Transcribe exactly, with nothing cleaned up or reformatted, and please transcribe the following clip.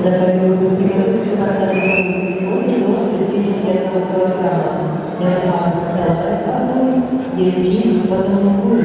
Приготовиться к подсадному категории до шестидесятого килограмма. Мянхар Элай Батуй, Ельчин Батонгуй.